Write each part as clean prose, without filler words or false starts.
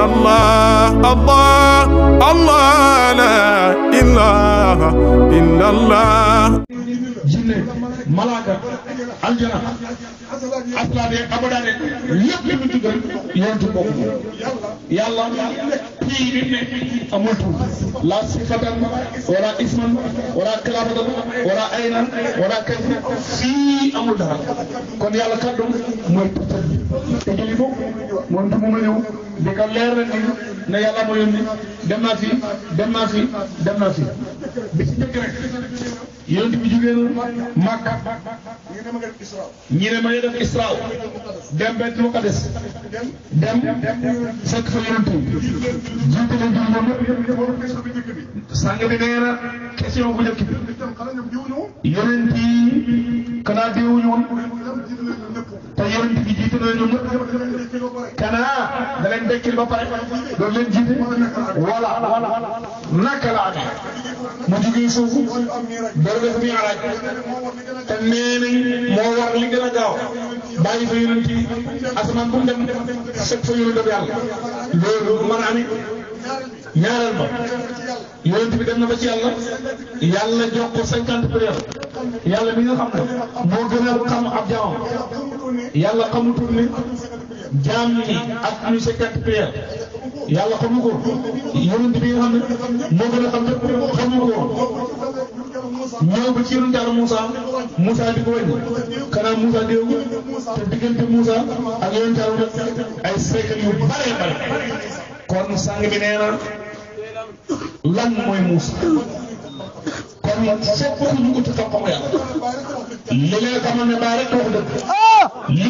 الله الله الله لا إله إلا الله. jinne malaaka aljana aslaade abadaade lépp lu tuddal yontu boobu yàlla fii bi ne amul tur la sifatan wala isman wala kalaafatan wala aynan wala kayfa fii amul dara kon yàlla kàddu mooy tuutal te jëli ko moom tu mu ñëw di ko leer na ni ne yàlla ma yónni dem naa fi dem naa fi dem naa fi bi ci njëkk rek yonent bi jógee na Makka ñi ne ma ngi def Isra dem Baytul Maqdis dem fekk fa yonent bi jiite leen sang bi nee na question bu njëkk bi yonent yi kanaa diwuñu woon te yonent bi jiite na ñoom ñëpp kanaa da leen dekkil ba pare doon leen jiite voilà naka la amee mu jógee foofu dara def mi'raaj te nee nañ moo war li gën a gaaw bàyyi fa yonent yi asamaan bu mu dem fekk fa yonent yàlla loolu mën a ami ñaareel ba yonent bi dem na ba ci yàlla yàlla jox ko 50 prières yàlla mi nga xam ne moo gën a xam ab jaamam yàlla xamutul ne jaam ñi ak ñu 50 prières yàlla xamu ko yonent bi nga xam ne moo gën a xam ne xamu ko ñëw ba ci yonent Yàlla Moussa di ko wàññi kanam Moussa dégg te diggante Moussa ak yonent Yàlla ay siècle yu bare bare kon sang bi nee na lan mooy Moussa kon fokk ñu uti xam-xamu yàlla li leen xamal ne baa rek wax dëgg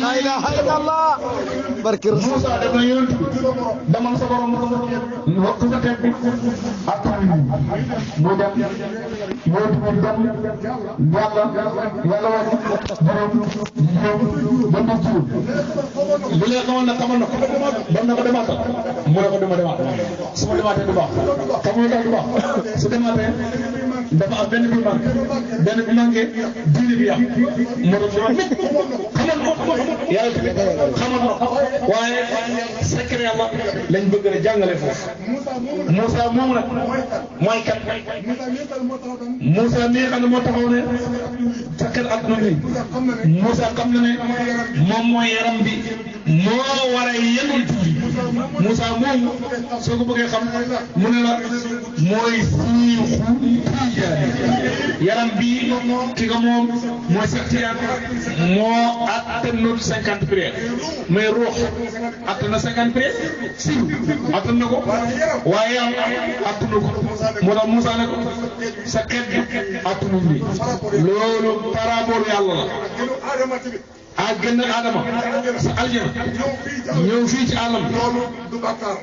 la ilaha illallah barke Moussa def na yonent bi demal sa borom wax ko sa teg bi ak mu dem yonent bi dem yàlla wax borom ba mu tuub li leen xamal ne xamal na ko dem na ko demaatal mu ne ko dama demaat su ma demaatee du baax xamul tax du baax su demaatee dafa am benn bi manqué diine bi yàqu moo doon xamal ko yàlla tamit xamal ko waaye secret yàlla lañ bëgg a jàngale foofu Moussa moom nag mooy kat Moussa mii xam ne moo taxaw ne takkal adduna bi Moussa xam na ne moom mooy yaram bi moo war a yenul tuuti Moussa moom soo ko bëggee xam mu ne la mooy siixu yaram bi ki nga moom mooy sectiyaan moo attanul 50 prières mais ruux attan na 50 prières si attan na ko waaye yaram attanu ko moo tax Moussa ne ko sa xeet bi attanul bi loolu parabole yàlla la a gën a Adama sa aljana ñëw fii ci àllam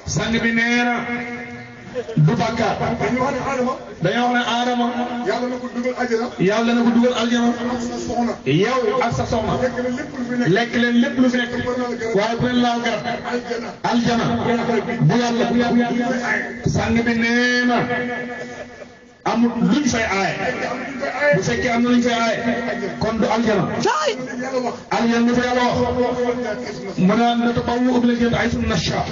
sang bi nee na du bàkkaar dañoo wax ne Adama yàlla na ko dugal aljana yow ak sa soxna lekk leen lépp lu fi nekk waaye bu leen laal garab aljana bu yàlla sang bi nee na amul luñ fay aaye bu fekkee am na luñ fay aaye kon du aljana aljana lu fa yàlla wax mu naan na tabawwa'u mina al-jannati haythu nashaa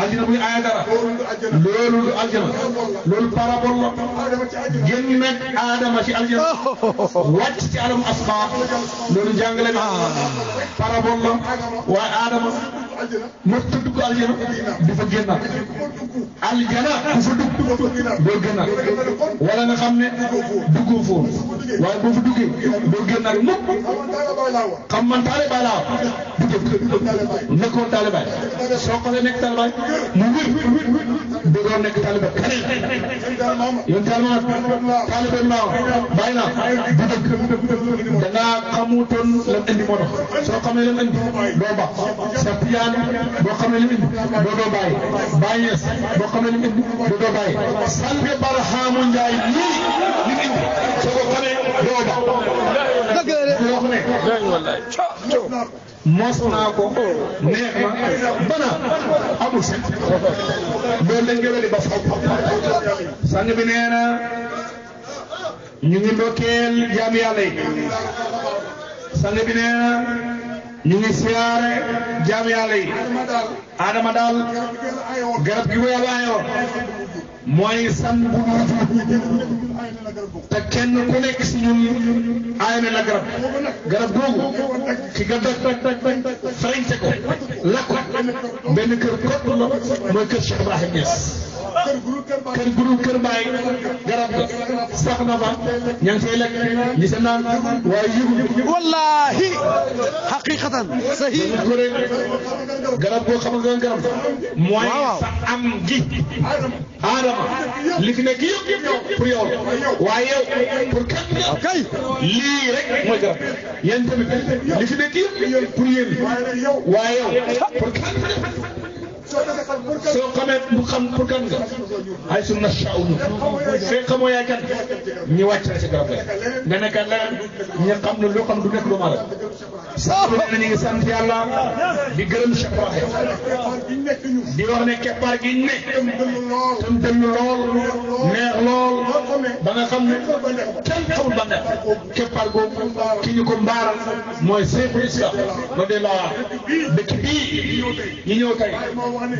aljana buy aaye dara loolu du aljana loolu parabole la génn nag Adama ci aljana wàcc ci alam asmaa loolu jàngale na parabole la waaye Adama mos a dugg aljana di fa génnaat aljana ku fa dugg doo génnaat wala nga xam ne duggoo foofu waaye boo fa duggee doo génnaat mukk xam man taale baay laa nekkoon taale baay soo xasee nekk taale baay mu wér doo nekk taale baay keneen yoon taale baay bàyyi naa du dëgg dangaa xamutoon lan indi moo tax soo xamee lan indi doo baax sa tiyaan boo xamee lan indi doo bàyyi bàyyi yees boo xamee lan indi doo bàyyi salbe Barhaamu Njaay lii li indi soo ko xamee doo baax wax ne mos naa ko neex na bana amul set loolu dañ koy wéri ba faw sang bi nee na ñu ngi ndokkeel jaam yàlla yi sang bi nee na ñu ngi siyaare jaam yàlla yi Adama daal garab gi ko yàlla ayoon mooy san bu te kenn ku nekk si ñun aay na la garab googu ki nga doj farañte ko lakk ko benn kër kott la mooy kër Cheikh Ibrahim Niass kër guru kër Baay garab ga sax na fa ña ngi fay lekk ñi sa naan waaye yëgu wallahi haqiqatan sahi garab goo xam nga garab mooy sa am gi Adama li fi nekk yëpp pour yow waaye yow pour kenn kay lii rek mooy garab yéen tamit li fi nekk yëpp pour yéen waaye yow pour kenn soo xamee bu xam pour kan nga ay su nashaa'u fekk xamoo yaay kan ñi wàcc na si garab la nga nekkat leneen ñi xam ne loo xam du nekk doomu aadama sax ñu ngi sant yàlla di gërëm Cheikh Ibrahim di wax ne keppaar gi ne tam dëll lool neex lool ba nga xam ne kenn xamul ba nekk keppaar googu ki ñu ko mbaaral mooy Seyxul Islam radiyallahu anhu dëkk bii ñi ñëw tey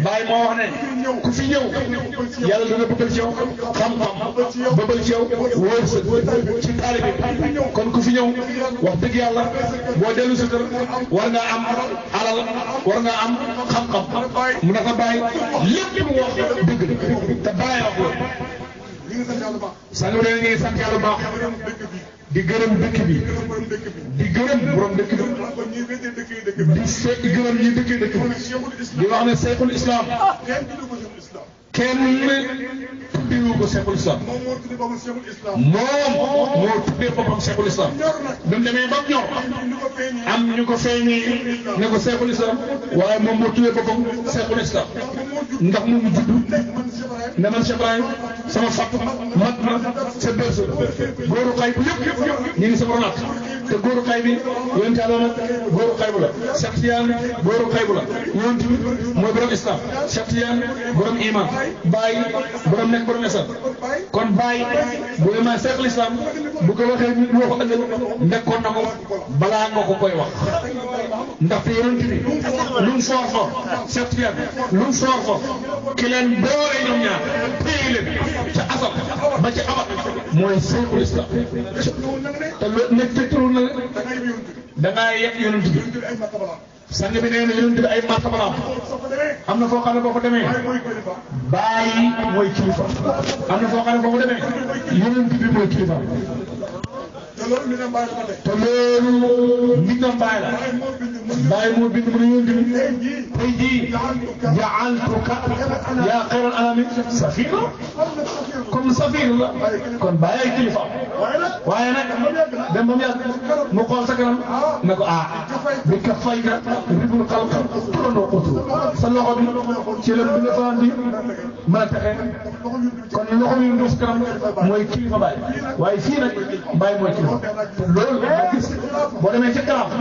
Baay moo wax ne ku fi ñëw yàlla dana bëggal ci yow xam-xam bëggal ci yow wërsëg ci taalibe bi kon ku fi ñëw wax dëgg yàlla boo dellu sa kër war nga am alal war nga am xam-xam mu dafa bàyyi lépp mu wax dëgg la te bàyyi wax loolu sang bi ñu ngi sant yàlla baax di gërëm dëkk bi di gërëm borom dëkk bi di seet di gërëm ñi dëkk bi di wax ne Seyxul Islam kenn tuddewu ko Seyxul Islam moom moo tuddee boppam Seyxul Islam bi mu demee ba ñor am ñu ko feeñee ne ko Seyxul Islam waaye moom moo tuddee boppam Seyxul Islam ndax moom mu judd ne man Cheikh Ibrahim sama fàtt mat na sa berceau góoru xay bu yëpp ñu ngi sama ronaat te góoru xay bi yonent Yàlla nag góoru xay bu la Cheikh Tidiane góoru xay bu la yonent bi mooy borom islam Cheikh Tidiane borom iman Baye borom nekk borom islam kon Baye bu ma Cheikhul Islam bu ko waxee nit woo ko ëllëg nekkoon na ko balaa nga ko koy wax ndaxte yonent bi lu mu soor foofu Cheikh Tidiane lu mu soor foofu ki leen boole ñoom ñaar téye leen ca asal ba ca abat mooy Seyxul Islam te loolu nekk tegtalul na da ngaa yegg yonent bi sang bi nee na yonent bi ay martabalaam am na foo xam ne boo ko demee Baay mooy kilifa am na foo xam ne boo ko demee yonent bi mooy kilifa te loolu mbindam Baay la Baay moo bind mu ne yonent bi tey jii ja'altuka yaa xayral anami safina comme safina la kon Baay ay kilifa waaye nag dem ba mu yàgg mu xool sa kanam ne ko bi ka fay nga ribul xalq turandoo utu sa loxo bi ci la bi nga faan bi mën a texe kon loxo yi ndox kanam mooy kilifa Baay waaye fii nag Baay mooy kilifa te loolu nga gis boo demee ci kalaaf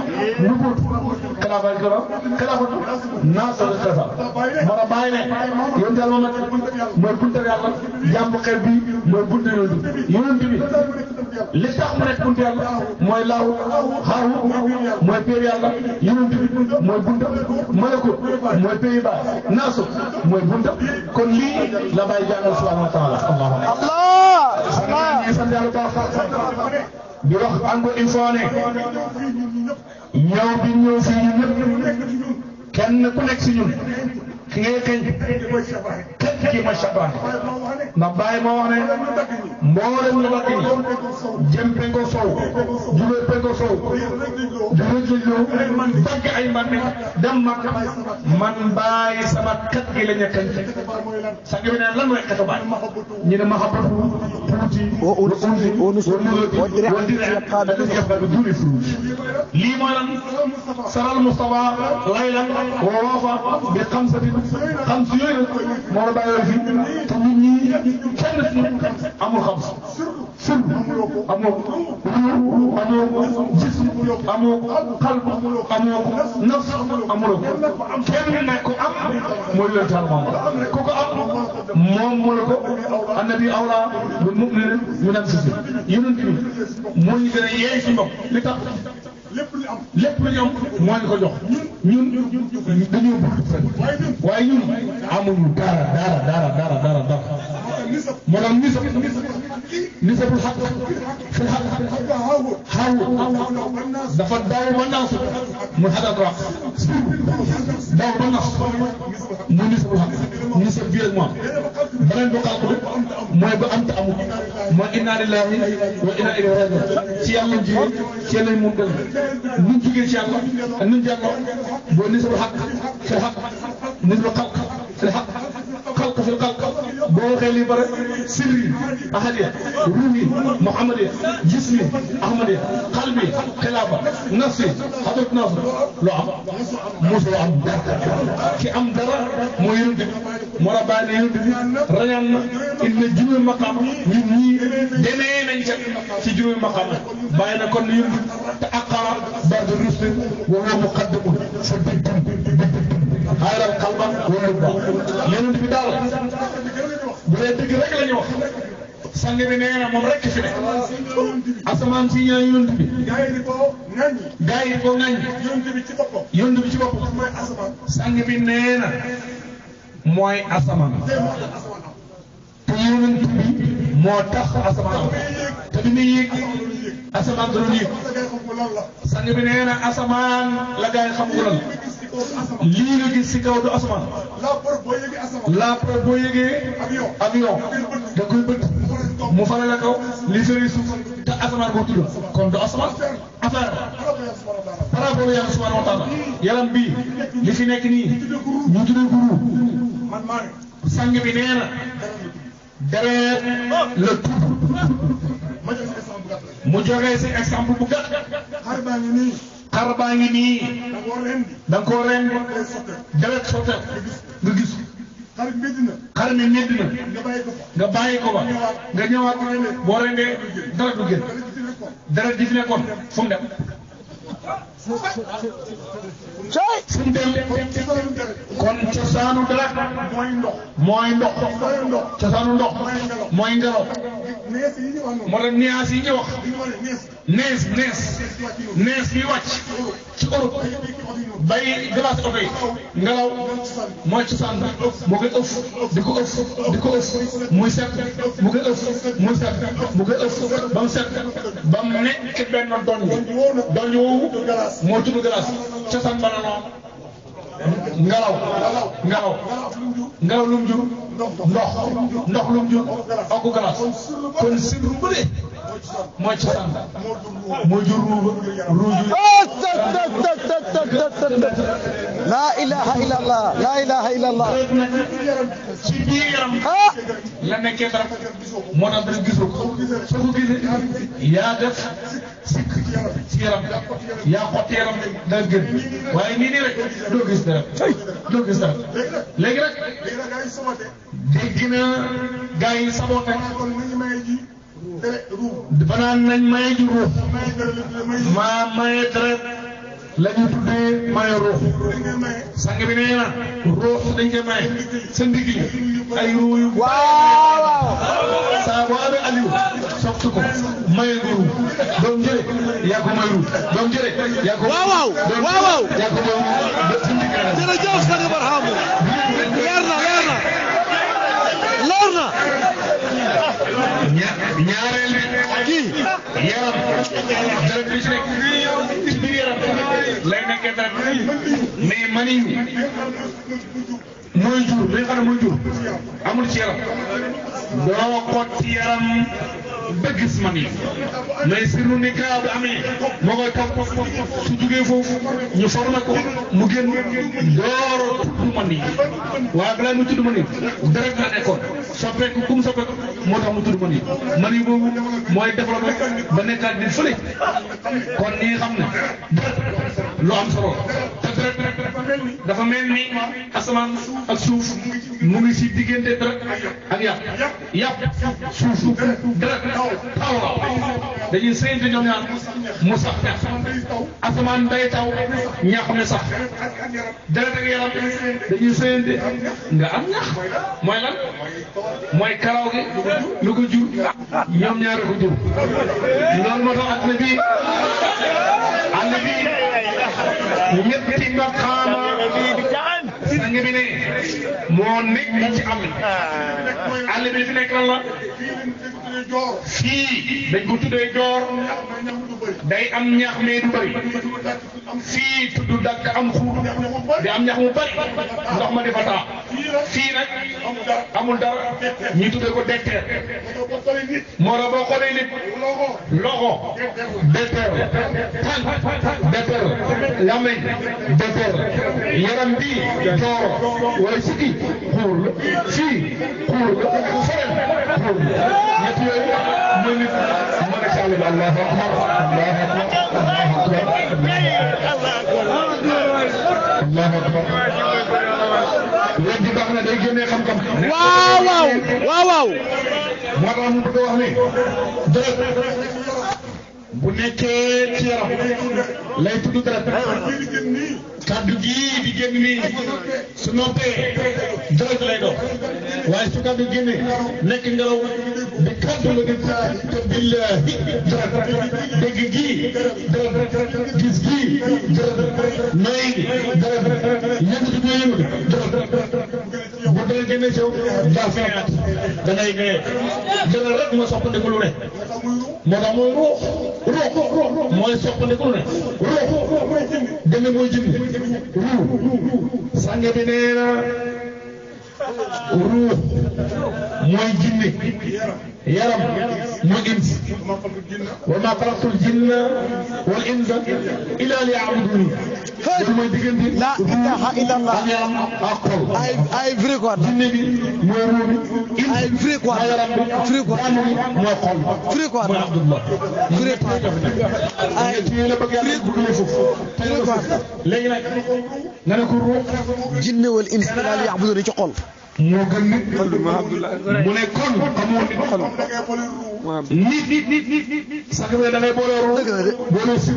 nubuut kalaafay kalaafatu naasa la xefa moo tax Baay ne yonent Yàlla Muhammad mooy bunte Yàlla jàmm xel bi mooy bunte yonent bi li tax mu nekk bunte Yàlla mooy laaw xaaru mooy péer Yàlla yonent bi mooy bunta malakut mooy péer Baay naasu mooy bunta kon lii la Baay jàngal subhanahu wa taala Allah sant Yàlla baax di wax encore une fois ne ñëw bi ñëw fii ñun ñëpp kenn ku nekk si ñun ki ngay kañ kenn ki mooy Cheikh Ibrahim ndax Baay moo wax ne mboolem la bakki jëm penko sow jubee penko sow jubee jëjloo dagg ay mbànd dem mag man Baay sama kat gi la ñekkañ sang bi neen lan mooy xetu Baay ñu ne mahabbatu lii mooy lan saral Mustafa laylan wa wafa bi xamsati xam si yooyu moo la bàyyi fi te nit ñi kenn si amul xam sir amoo gis amoo xalb amoo nafs amuloo kenn nekk ko am mooy leen taal moom ku ko am moom moo la ko annabi awla bil mu'minin min anfusihim yonent bi moo ñu gën a yeey si mbokk li tax lépp lu ñu am moo ñu ko jox ñun dañoo bëgg fen waaye ñun amuñu dara moo tax nisabul xaq fi xaq xaawu dafa daaw ba naas mu xadaat wax daaw ba naas mu nisabul xaq nisab bii rek moom beneen bu xalq mooy ba am te amul mooy inna lillahi wa inna ilayhi rajiun ci yàlla jigéen ci yàlla moom dal nuñ jugee ci yàlla ak nuñ jàlloo boo nisabul xaq fi xaq nisabul xalq fi xaq xalq fi xalq boo waxee lii bare sirri ahadiya ruuhi muhammadiya jismi ahmadiya qalbi xilaafa nafsi xadat nafs loo am mosul am ki am dara moo yonent bi moo la bàyyi ne yonent bi rañaan na indi na juróomi maqaam ñun ñii demee nañ ca ci juróomi maqaam bàyyi na kon ne yonent bi te aqara barda rusli wa huwa muqaddamun fa biddum xayral qalba wa lubba yonent bi daal bu dee dëgg rek la ñu wax sang bi nee na moom rek fi ne asamaan si ñaan yonent bi gaa yi di ko ŋaññi yonent bi ci boppam sang bi nee na mooy asamaan te yonent bi moo tax asamaan te bi muy yéeg asamaan da doon yéeg sang bi nee na asamaan la gaa yi xam ko lan lii nga gis si kaw du asamaan la preuve boo yëgee avion da koy bëtt mu fare la kaw li sori suuf te asamaan boo tudd kon du asamaan affaire par rapport yàlla subhanahu wa taala yaram bii li fi nekk nii ñu tuddee guru sang bi nee na deret la tudd mu joxee si exemple bu gàtt xar baa ngi nii da nga koo ren deret sotteeku nga gis xar mi métti na nga bàyyi ko ba nga ñëwaat boo rendee dara du génn deret ji fi nekkoon fu mu dem fu mu dem kon cosaanu deret mooy ndox cosaanu ndox mooy ngelaw moo tax nuages yi ñu wax nees bi wàcc ci Europe bay glace oto yi ngelaw mooy cosaan bi moo koy ëff di ko ëff muy set mu koy ëff muy set mu koy ëff ba mu set ba mu nekk benn doñ woowu moo tudd glace cosaan ba na noonu ngelaw lu mu jur ndox lu mu jur ak glace kon sirru bële mooy cosaan moo jur ruuju la ilaha illallah la ilaha illallah ci biir yaram la nekkee dara moo tax dara gisoo ko soo ko gisee yaa def sikk ci yaram yaa xotti yaram daa gën waaye nii rek doo gis dara léegi rek dégg na gars yi saboté dafa naan nañ maye ji ruux maa maye deret la ñu tuddee maye ruux sang bi nee na ruux dañ koy maye sa ndigg ay ruux yu waaw saa boo amee Aliou soppi ko maye nga ruux doom jëre yaa ko may ruux doom jëre yaa ko waaw yaa ko may jërëjëf sang Barhaamu leer na ñaareel bi yaram deret bi ci nekk ci biir yaram lay nekkee deret mais maniñ mooy jur li nga xam ne mooy jur amul ci yaram doo xot ci yaram ba gis man yi mais sirru ni kaa bu amee moo koy topp su jugee foofu ñu formé ko mu génn dooro tudd man yi waaye balaa mu tudd man yi deret la nekkoon soppeeku kum soppeeku moo tax mu tudd man yi boobu mooy développé ba nekkaat di fële kon ñi nga xam ne deret lu am solo te deret dafa mel ni asamaan ak suuf mu ngi si diggante deret ak yàpp suuf deret taw dañuy séyante ñoom ñaar mu sax asamaan day taw ñax mi sax deret ak yaram dañuy sëyante nga am ñax mooy lan mooy karaw gi lu ko jur ñoom ñaar ko jur loolu moo tax àll bi ñetti maqaama sang bi ne moo nekk ci am àll bi fi nekk lan la fii dañ ko tuddee joor day am ñax mais du bëri fii tudd dakk am xuur di am ñax mu bëri ndox ma di fa taa fii nag amul dara ñi tuddee ko detteer moo tax boo xoolee nit loxo detteer tànk detteer làmmiñ detteer yaram bi joor wala siti xuur la fii xuur la forel xuur la ñett yooyu mooy nit mën a sàll bi allahu akbar allahu akbar allahu akbar léegi baax na day génnee xam-xam waaw waaw waaw waaw moo tax mu bëgg a wax ni deret bu nekkee ci yaram lay tudd deret kaddu gii di génn nii su noppee deret lay doon waaye su kaddu génnee nekk ngelaw di kaddu la di te billahi deret dégg gii deret gis gii deret noy deret yëngatu bi yëngatu deret bu dee génne ci yow daa feeñaat da ngay gee deret rek moo soppandiku lu ne moo tax mooy ruux mooy soppandiku lu ne ruux demee mooy jënd sang bi nee na ruux mooy jinne yaram mooy ins wa ma xalaqtul jinna wal insa illa liya'buduni mooy diggante la ilaha illallah ak yaram ak xol ay vrai quoi jinne bi mooy ruux bi ay vrai quoi yaram bi vrai quoi mooy xol vrai quoi mooy Abdullah vrai quoi ay la bëgg yàlla bu dul foofu vrai quoi léegi nag nga ne ko ruux jinne wal ins ila liya'buduni ci xol moo gën nit mu ne kon amoo nit sax nga da ngay boole ruu boole si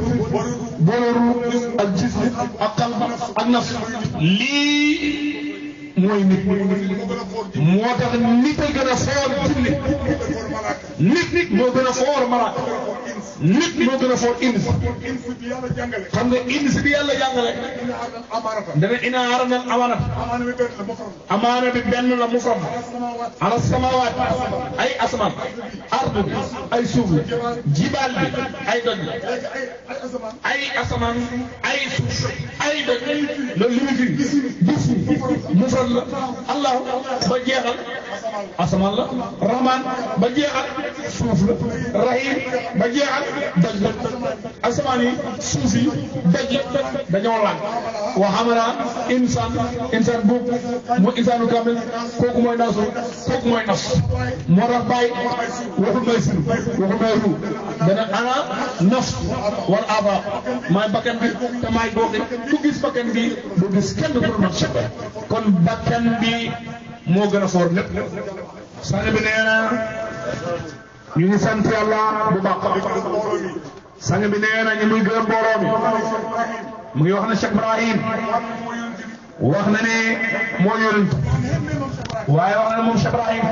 boole ruu ak gis ak qalb ak naf lii mooy nit moo tax nit a gën a foor jinne nit moo gën a foor malaaka nit moo gën a foor ins xam nga ins bi yàlla jàngale dana ina aranal amanat amaana bi benn la mufrad ala samawaat ay asamaan ardu bi ay suuf la jibaal bi ay doj la ay asamaan ay suuf ay doj loolu li mu fi bis mufrad la allah ba jeexal asamaan la rahman ba jeexal suuf la rahim ba jeexal doj la asamaan yi suuf yi doj dañoo laaj wa xamala insaan boobu mooy insaanu kamil kooku mooy naasu kooku mooy nafs moo tax bàyyi waxul may sin waxul may ruu dana ana nafs wal aba maay bakkan bi te maay boogi ku gis bakkan bi du gis kenn ku dul nafs kon bakkan bi moo gën a foor lépp sang bi nee na ñu ngi sant yàlla bu baax sang bi nee na ñu muy gërëm mbooloo mi mu ngi wax ne Cheikh Ibrahim wax na ne moo yonent waaye wax na ne moom Cheikh Ibrahim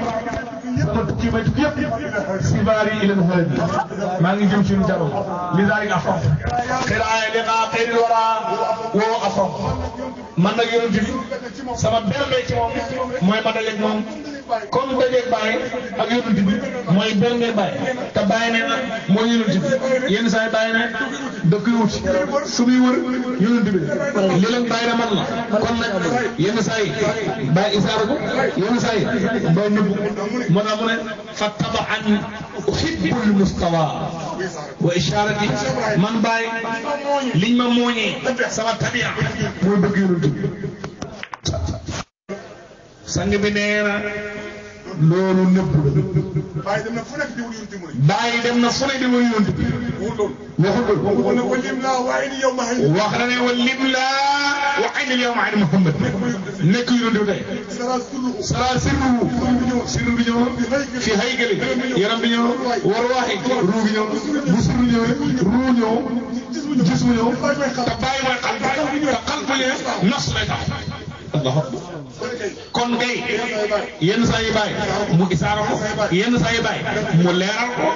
sama tukki may tukki yëpp sibaari ilal hadi maa ngi jëm ci lu jarum li zaalika afraf xiraaya liqa xayril wara woo afraf man nag yonent bi sama bernde ci moom mooy ma dajeeg moom comme dajeeg Baye ak yonent bi mooy bernde Baye te Baye nee na mooy yonent bi yenn saa yi Baye ne da koy wut su muy wër yonent bi li leen Baye na man la kon nag yenn saa yi Baye isaaru ko yenn saa yi Baye nëbbu moo tax mu ne fa tabaan uhibbul mustawa wa isharati man Baye liñ ma mooñee sama tabia mooy bëgg yonent bi sang bi nee na loolu nëbb Baye dem na fu nekk di wut yonent bi. Baye dem na fu nekk di wut yonent bi. waxul loolu. waxul loolu. waxul ne walim laa waaye ni yow ma wax na ne walim laa وعين اليوم عين محمد نكو يندو تاي سرا سرو بينو في هيكل يرام بينو ورواحي رو بينو بسر بينو رو نيو جسم نيو تباي موي قلب نص لا الله kon kay yenn saa yi bàyyi mu isaara ko yenn saa yi bàyyi mu leeral ko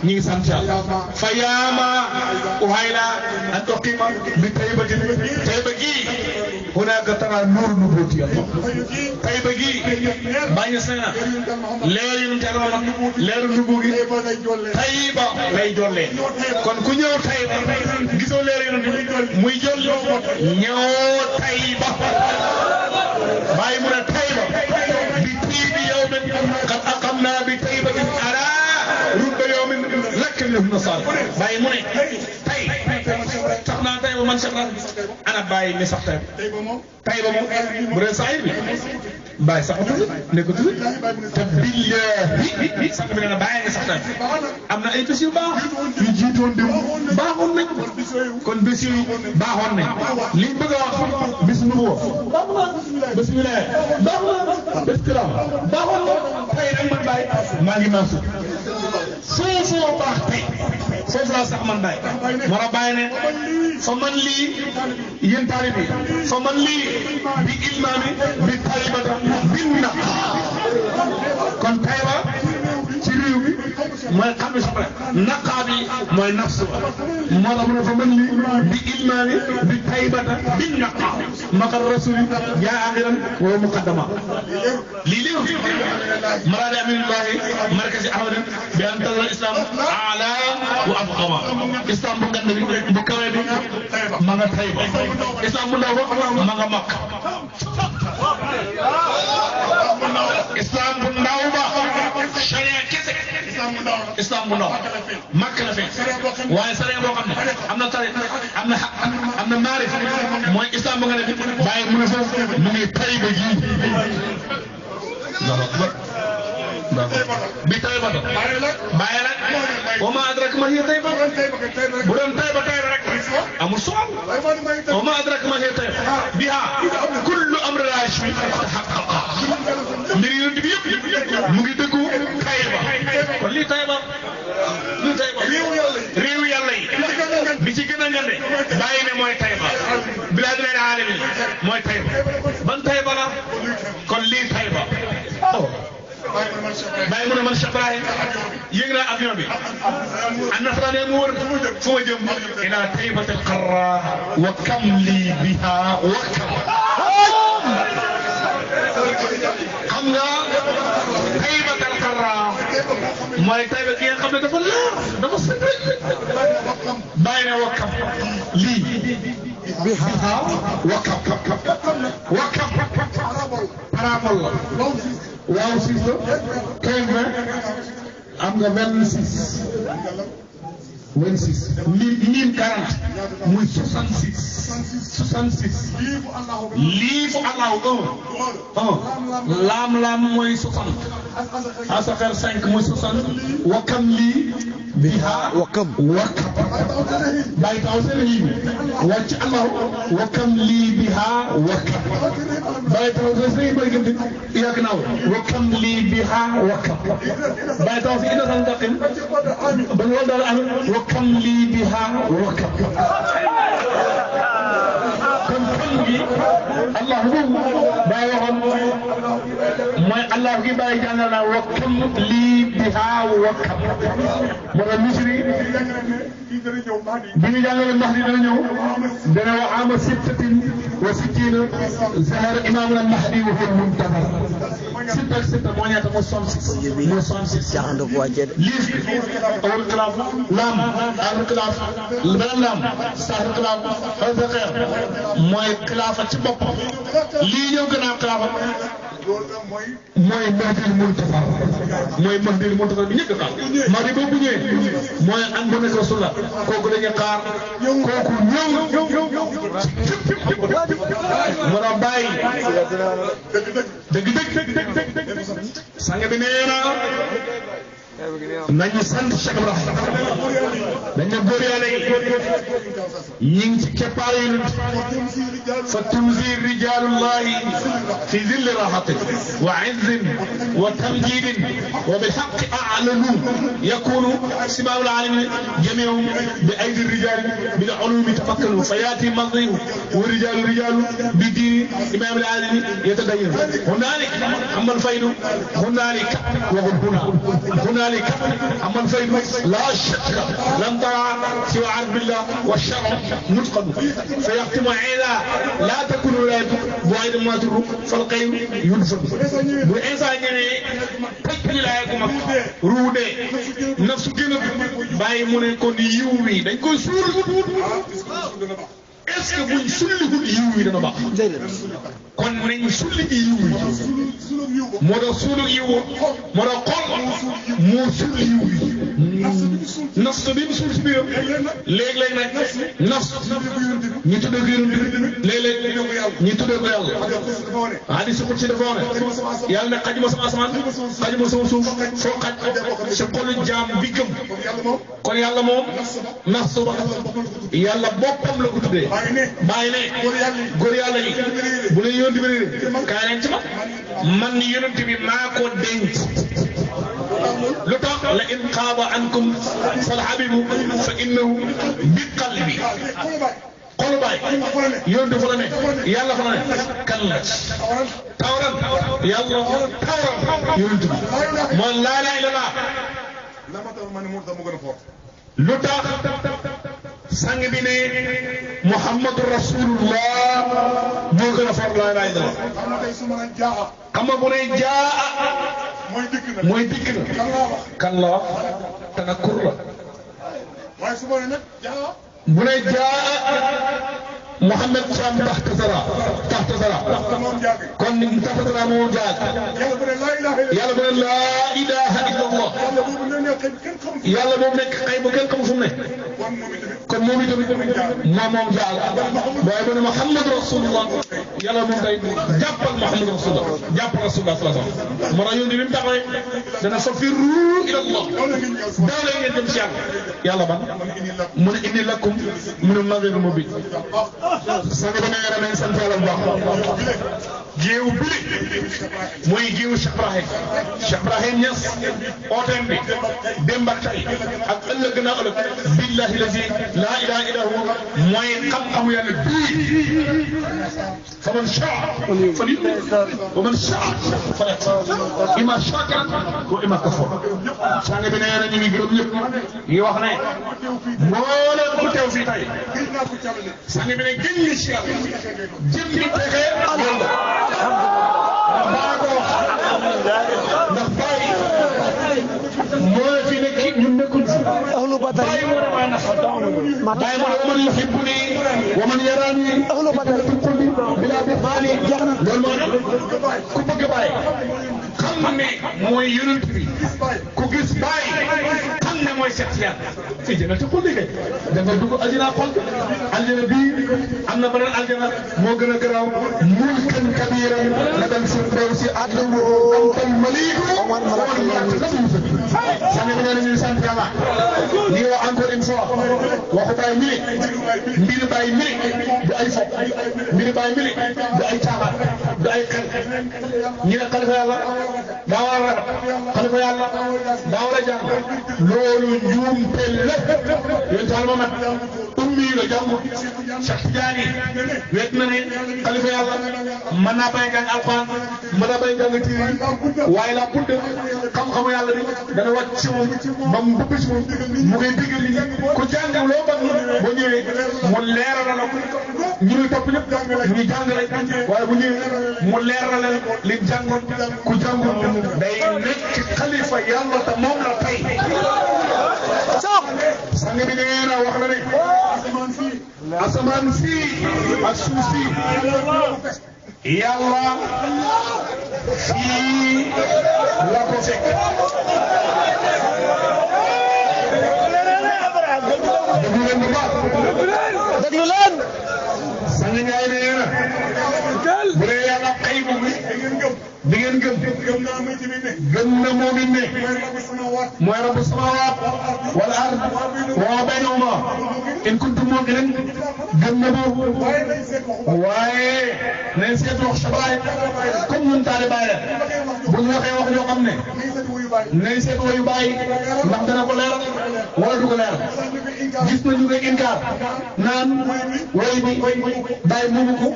ñu ngi sant Yàlla fa yaama uhayla an tuqima bi taybati gi hunaka tara nur nubuti Allah tayba gi bàyyi sena leer yu te ron leer nubu gi tayba lay jolle kon ku ñëw tayba gisoo leer yu muy joll ñëw tayba bàyyi mu ne tayba bi tiibi yawmin qad aqamna bi taybatin ala rubba yawmin lakkin lahu nasar bàyyi mu ne tay sax naa tayba man sax ana bàyyi mi sax tayba moom bu dee saayir bi bàyyi sax tuuti nekkatu te billahi sax bi ne na bàyyi nga sax tayba am na ay bés yu baax yu jiitoon dem baaxoon nañ kon bés yu baaxoon nañ li ñu bëgg a wax bis nu mu bismillah bés kiram baaxoon na tey rek man bàyyi maa ngi naan foofu baax tey foofu laa sax man bàyyi moo tax bàyyi ne fa man lii yéen taalibe bi fa man lii bi ilmaami bi taybata bin na kon tayba ci réew mi mooy xam ne soxla naqaa bi mooy nafsu moo tax mu ne fa man lii bi ilmaami bi taybata bin naqa maqar rasuli jaa akhiran wa muqaddama lii léew maraadi aminillahi markazi ahmadin bi an tazal islam ala wa abqama islam bu ngand bi bu kawe bi ma nga tayba islam bu ndaw ba ma nga makk islam bu ndaw ba sharia kese islam bu ndaw makk la fekk waaye sharia boo xam ne am na tari am na maarif mooy islam bu nga ne bàyyi mu ne foofu mu ngi tayba ji bi tayba bàyyi nag wa ma adraka ma hiya tayba bu doon tayba rek amul soxal wa ma adraka ma hiya tayba biha kullu amri rashid tahaqqaqa mbir yu bi yëpp mu ngi dëggu tayba kon lii tayba réew yàlla yi bi ci gën a ngande bàyyi ne mooy tayba bilaadul alamin mooy tayba ban tayba la kon lii tayba bàyyi mu ne man Cheikh Ibrahim yëg naa avion bi an nasaraan mu wër fu ma jëm ila taybatil qarra wa kam lii biha wa kam xam nga taybatil qarra mooy tayba ki nga xam ne dafa leer dafa set bàyyi ne wa kam lii biha wa kam parabol la waaw 6 la 15 am nga 26 lim 40 muy 66 lii fu allahu laam mooy 60 asakar 5 muy 60 wakam lii biha wakam bay taw seen yi wàcc allahu wakam lii biha wakam bay taw seen yi bay gënd yak naaw wakam lii biha wakam bay taw si ina san taqim ba wol dal am wakam lii biha wakam kon kam gi allah bay waxoon mooy allah gi bay jàngal na wakam lii biha wakam mo misri bi ñu jàngale Mahdi dana ñëw dana wax ama 66 zahara imamuna al-Mahdi wa huwa al-muntazar 66 moo ñaata moo 66 liif bi awal xilaaf laam al xilaaf beneen laam saar xilaaf al-faqir mooy xilaafa ci boppam lii ñëw gannaaw xilaafa mooy Mahdi al-muntazar mooy Mahdi al-muntazar bi ñëpp xaar Mahdi boobu ñëwee mooy an bu nekk Rasulullah kooku dañuy xaar kooku ñëw mën a bàyyi dëgg sang bi nee na nañu sant Cheikh Ibrahim dañu góor yàlla yi ñu ngi ci keppaar yi فتنزي رجال الله في ذل راحته وعز وتمجيد وبالحق أعلنوا يكون سماع العالمين جميعهم بأيدي الرجال بالعلوم تفكروا فياتي مضي والرجال رجال بدين إمام العالمين يتدين هنالك أما الفيد هنالك هنالك أما الفيد لا شك لم ترى سوى عرب الله والشرع متقن فيختم عيدا لا تكون ولايته بعيد ما تروح فالقيم ينفذ بإنسان تكبر لا يكون رودة نفس كنا باي من كون يومي ده يكون سول est-ce que buñ sulliwul yiw yi dana baax kon nañ sulli ji yiw yi moo tax suulu yiw moo tax xol moo suul yiw yi nafs bi mu suul si biiram léeg-léeg nag nafs ñu tuddee ko yonent bi léeg-léeg ñu tuddee ko yàlla hadis ko ci dafa ne yàlla ne xajuma sama asamaan xajuma sama suuf foo xaj si xolu jaam bi gëm kon yàlla moom nafs yàlla boppam la ko tuddee bàyyi ne góor yàlla yi bu leen yonent bi kaay leen ci man yonent bi maa ko denc lu tax la in xaaba ankum fal habibu fa innahu bi qalbi xolu baay yonent fa la ne yàlla fa la ne kan la tawran yàlla tawran yonent bi mooy laa ilaaha illallaah lu tax sang bi ne Muhammadu Rasulullah moo gën a far laa ilaaha illallaah xam nga bu ne jaa mooy dikk na kan la wax tanakkur la bu ne jaa Muhammad Sam taxta sara kon taxta sara moo jaag yàlla bu ne laa ilaaha illallah yàlla boobu nekk xëy ba kenn xamu fu mu ne kon moom itamit moom jaag waaye bu ne Muhammad Rasulullah yàlla moom day jàppal Muhammad Rasulullah jàppal Rasulullah sallallahu alayhi wa sallam moo tax yoon bi mu taxawee dana fa firru ilallah daaw leen ngeen jëm si yàlla ban mu ne inni lakum min an-nadhir mubin sang ba nee nañ sant yàlla bu baax géew bili mooy géewu Cheikh Ibrahim Cheikh Ibrahim Niass ooteem bi démb ak tey ak ëllëg naa ëllëg billahi lazi laa ilaaha illa huwa mooy xam-xamu yàlla bii faman shaa falyu'min wa man shaa falyakfur imma shakiran wa imma kafur sang bi nee na ñu ngi gërëm ñëpp ngi wax ne mboolem ku teew fii tey sang bi ne gën nga ci yàlla jëm bi texe yàlla maa ko wax ndax Baye moo fi nekk ñun nekkul ahlu badar Baye moo ma nax Baye moo man yuhibbuni wa man yarani ahlu badar bila bi mali loolu moo ku bëgg Baye xam ne mooy yonent bi ku gis Baye xam ne mooy set yàlla fii jëna te xol liggéey da nga dugg aljana xol aljana bii am na beneen aljana moo gën a garaaw mulkan kabiran la dem si réew si àdduna antal maliku sang bi nee na ñuy sant yàlla lii wax encore une fois waxu Baye mili mbiri Baye mili du ay fo mbiri Baye mili du ay caaxaan du ay xel ñi ne xalifa yàlla daa war a ragal xalifa yàlla daa war a jàng loolu njuumte lépp yéen taal ma mat ummi la jàngul Cheikh Tidiane wet na ne xalifa yàlla mën naa bay jàng alxuraan mën naa bay jàng tiir waaye la budde xam-xamu yàlla bi dana wàcc ci moom ba mu bëgg ci moom mu ngi digal li ku jàng loo bëgg boo ñëwee mu leeral la ñu ngi topp ñëpp ñu ngi jàngale waaye bu ñëwee mu leeral la li jàngoon ku jàngoon day nekk xalifa yàlla te moom la tey sang bi nee na wax na ne asamaan fii ak suuf si yàlla fii la ko fekk déglu leen bu baax déglu leen sang ñaay nee na bu dee yàlla xëy bu di ngeen gëm gëm na moom it ne mooy rabbu samawaat wal ard wa baynahuma in kuntum mu'minin gëm na boobu waaye nañ seetu wax Cheikh comme ñun taale bàyyi la bu ñu waxee wax yoo xam ne nañ seetu wayu bàyyi ndax dana ko leeral wala du ko leeral gis nañu koy inkaar naan way bi bàyyi moomu ko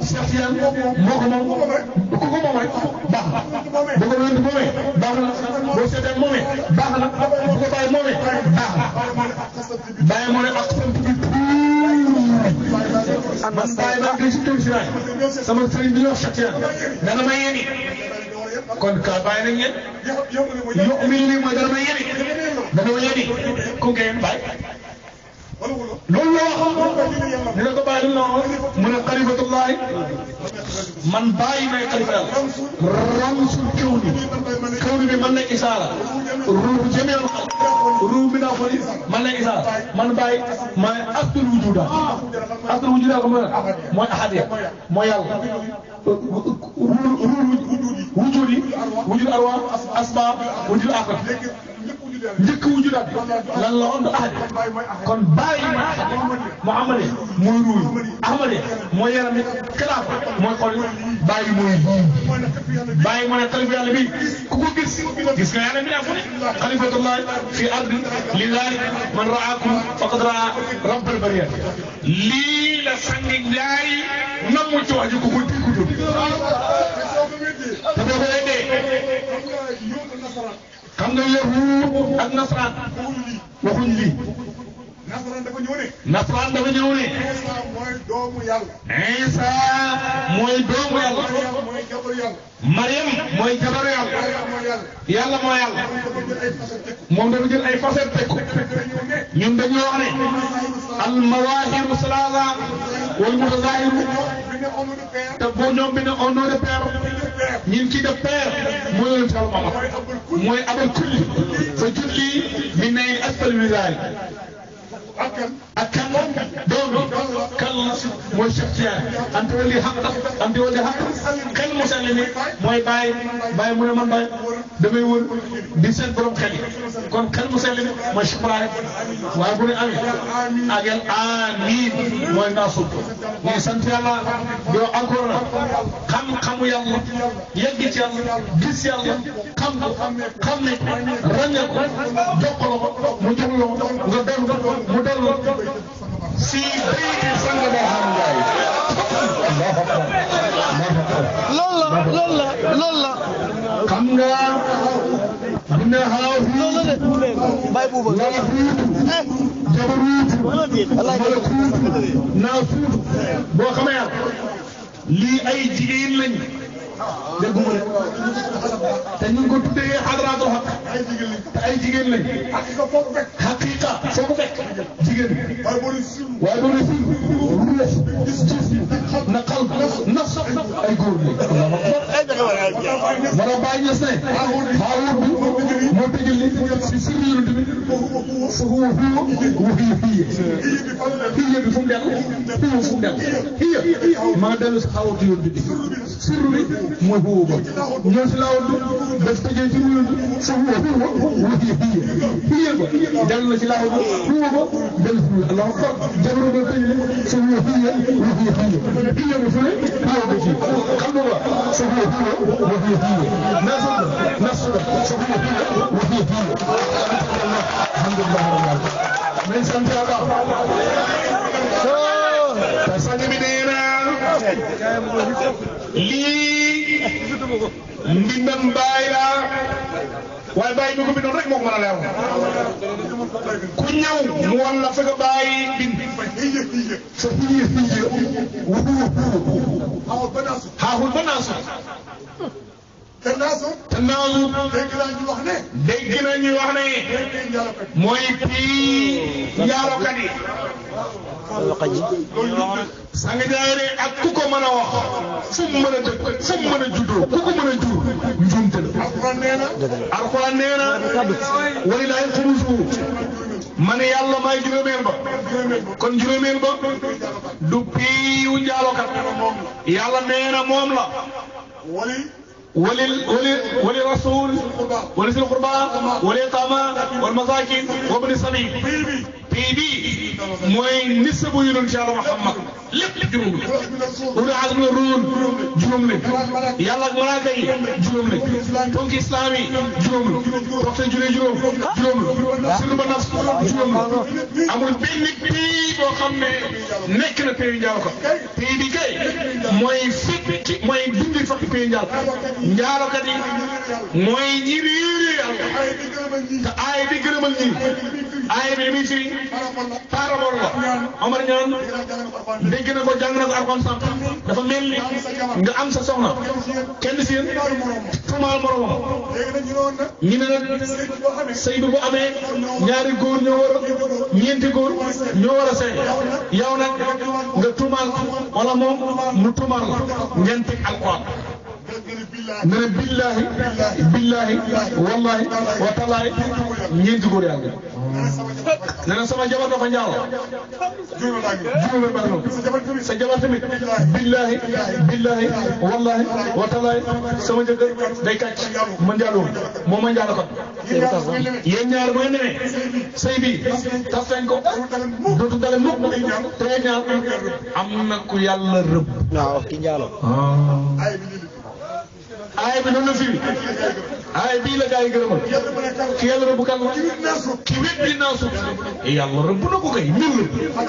Cheikh Tidiane moo ko moom ku ko moom rek baax na bu ko wénti moomee baax na boo seetee moomee baax na bu ko bàyyi moomee baax na bàyyi moo ne ak sant bi man bàyyi maa ngi si tuuti si waay sama sëriñ bi ñuy wax Cheikh Tidiane dana ma yéeni kon ka bàyyi nañ ngeen yokk mi lii mooy dana ma yéeni ku ngeen bàyyi loolu la wax dina ko bàyyi lu mu ne xalifatullahi man bàyyi may xalifa yàlla ramsul kaw ni bi man lay isaara ruuhu jameel ruuhu bi naa ko ni man lay isaara man bàyyi may astul wujuda ko mooy ahadiya mooy yàlla wujud arwa asbaab wujud aaxir njëkk wujudaat lan la woon ahad kon bàyyi ma ahad Muhammad mooy ruuy Ahmad mooy yaram it kalaaf mooy xol bàyyi mooy bàyyi moo ne xalifa yàlla bi ku ko gis nga yàlla mi fu ne xalifatullah fi ardi li daalik man raakum faqad raa rabbal bariyat lii la sangi njaay namu ci wax ji ku ko déggutul te boo ko weddee xam nga yahuud ak nasaraan waxuñ lii. nasaraan dafa ñëw ne. nasaraan dafa ñëw ne. Isa mooy doomu yàlla. Isa mooy doomu yàlla. mooy jabaru yàlla. Mariam mooy jabaru yàlla. yàlla mooy yàlla. moom dafa jël ay facettes teg ko. ñun dañoo wax ne. al mawaahibu salaasa wal mutazaahiru te boo ñoom bi ne au nom de père ñun ci def père mooy yonent Yàlla Muhammad mooy abal kulli fa julli bi nay asfal wilaay ak kan doom kan la mooy Cheikh Tidiane ante wali xaq ante wali xaq xel mosal ni mooy bàyyi mu ne man bàyyi damay wër di seen borom xel yi kon xel mosal ni mooy Cheikh Ibrahim waaye bu ne amee ak yàlla amiin mooy naa sut ñu sant yàlla yow encore na xam-xamu yàlla yegg ci yàlla gis yàlla xam ko xam ne ràññee ko jokkoo ko mu jox la ko nga doon mu doon si béykat yi sang boo xam loolu la xam nga dina xaaw loolu la de bay buuba laa fuutu jabaruutu malakuutu naa fuutu boo xamee yàlla lii ay jigéen lañ dégg nga te ñu ngi ko tuddee hadratul haq te ay jigéen lañ haqiqa foo ko fekk jigéen waaye boo nee si ruux na xal nafs ay góor lañ. wala Baye Niass ne Haawuut bi moo tëjal li si sirri yonent bi fa huwa hiya bi fu mu dellu ma nga dellu si Haawuut yonent bi sirru bi mooy huwa ba ñoo si laawoon daf tëjee ci ruuj fa huwa hiya ba dellu na ci laawoon huwa ba dellu si ruuj Allahu akbar jamono ba tëjee fa huwa hiya ba fu ne huwa ba ci xam nga fa huwa nasu ba fa huwa alhamdulillah rabbil alamin mais sant yàlla te sang bi nee na lii mbindam Baay la waaye Baay mi ko bindoon rek moo ko mën a leer ku ñëw mu wan la fekk Baay bind sa hiya xaaxul ba naasu te naasu dégg nañu wax ne mooy kii njaalokat yi sang jaay ne ak ku ko mën a wax fu mu mën a dëkk fu mu mën a juddoo ku ko mën a jur njuumte la. alxuraan nee na walilahi xumusu ma ne yàlla may juróomeel ba kon juróomeel ba du piiwu njaalokat yàlla nee na moom la. وللرسول ولذي القربى واليتامى والمساكين وابن السبيل pays bii mooy nisabu yonent Yàlla Muhammad lépp juróom la ulul azmi ruul juróom la yàlla ak malaaka yi juróom la ponk islam yi juróom la waxtu julli juróom la sunu ba nafs juróom la amul benn pays boo xam ne nekk na pays njaalo ko pays bi kay mooy fépp ci mooy dundi fakk pays njaalo njaalokat yi mooy ñi réere yàlla te aay bi gërëmal ñi aay bi muy firi parabol la Omar ñaan dégg na ko jàng na ko Alxuraan sant dafa mel ni nga am sa soxna kenn si yéen tuumaal moromam ñu ne nag sëy bi bu amee ñaari góor ñoo war a ñeenti góor ñoo war a sëy yow nag nga tuumaal wala moom mu tuumaal la ngeen teg Alxuraan nga ne billahi wallahi wa taalaay ñeenti góor yaa ngi nee na sama jabar dafa njaalo juróom bari noonu sa jabar tamit billahi wallahi wa taalaay sama jëkkër day kàcc ma njaaloo moom ma njaalo ko yéen ñaar bu ngeen demee sëy bi tas nañ ko dootu dale mukk te yéen ñaar am na ku yàlla rëbb waaw ki njaalo aay bi noonu la firi aay bii la gaa yi gërëmal ki yàlla rëbb kan la ki wét bi naa suuf yàlla rëbb na ko kay ñun la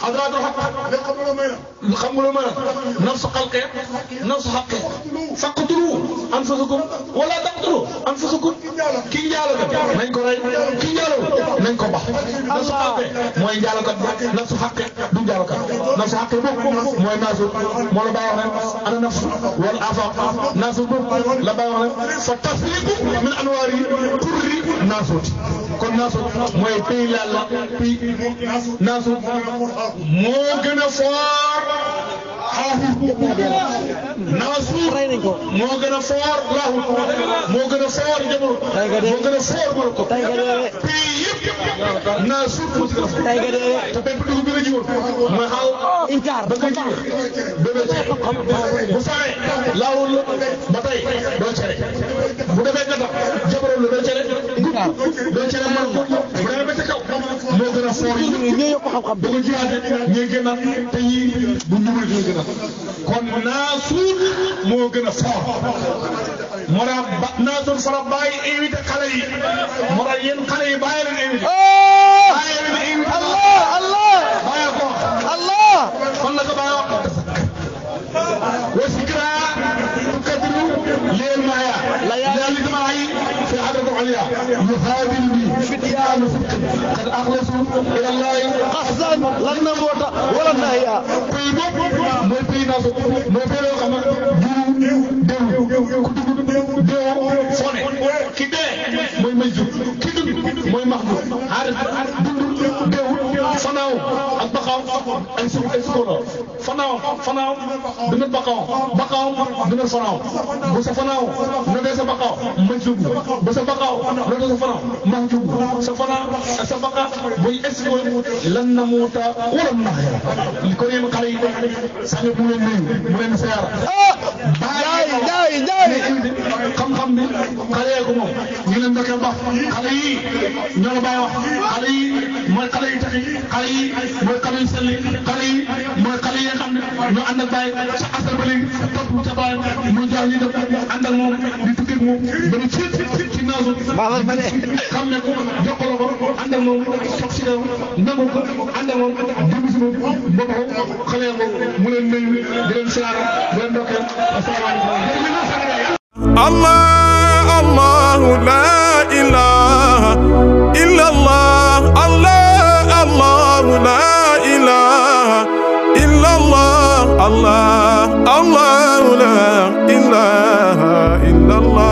xadraatul xaq xam nga lu ma la nafsu xalqe nafsu xaqe faqtulu anfusakum wala taqtulu anfusakum ki njaalokat nañ ko rey ki njaalo nañ ko bax nafsu xalqe mooy njaalokat nafsu xaqe du njaalokat nafsu xaqe boobu mooy naasu moo la baa wax ne ana nafsu wala afaq naasu la baa wax ne fa tasriqu min anwaari turri naasuut kon naasuut mooy pays yàlla pays naasuut moo gën a foor xaaxut naasuut moo gën a foor laaxut moo gën a foor jabarut moo gën a foor maroko pays yëpp naasuut moo gën a foor te bépp dugub bi la jiwoon mooy xaal ba nga jiw bébé bu faree laawul ba tey doo cere bu defee gata jabaroon la doo cere doo cere man ko bu demee ba ca kaw moo gën a foor yi ñoo yokk xam-xam bu ko jiwaate ñuy gën a te yii bu ñuul ñuy gën a kon naasuut moo gën a foor moo tax ba naasuut fara bàyyi invité xale yi moo tax yéen xale yi bàyyi leen invité bàyyi leen invité Allah bàyyi ko kon la ko bàyyi wax وذكرى تقدر للمايا ليالي دمعي في عدد عليا يهادلني فتيان صدق قد اخلصوا الى الله قصدا لن نموت ولا نهيا mooy pays nasu mooy pays yoo xam ne déw fone ki dee mooy majjub ki dund mooy maxdub dund déw fanaaw ak baqaaw ay sukkono fanaaw dina baqaaw dina fanaaw bu sa fanaaw na dee sa baqaaw majjub bu sa baqaaw na dee sa fanaaw maxjub sa fanaaw ak sa baqaaw buy expo lan na muuta wala naxira li ko yéen xale yi sax mu leen nuyu mu leen siyaara jaay xam-xam bi xale yee ko moom ñu leen ndokkee baax xale yi ñoo la bàyyi wax xale yi mooy xale yi taxi xale yi mooy xale yu selli xale yi mooy xale yi nga xam ne ñoo ànd ak bàyyi sa asal ba léegi topp ca bàyyi mu jox ñu def ànd ak moom di tukki ak moom ba ne ci naasu xam ne ko jokkoo ko ànd ak moom toog si réew nangu ko ànd ak moom dugg si moom boppam xale yi mu leen nuyu di leen siyaara di leen ndokkee asalaamaaleykum الله الله لا إله إلا الله الله الله لا إله إلا الله الله الله لا إله إلا الله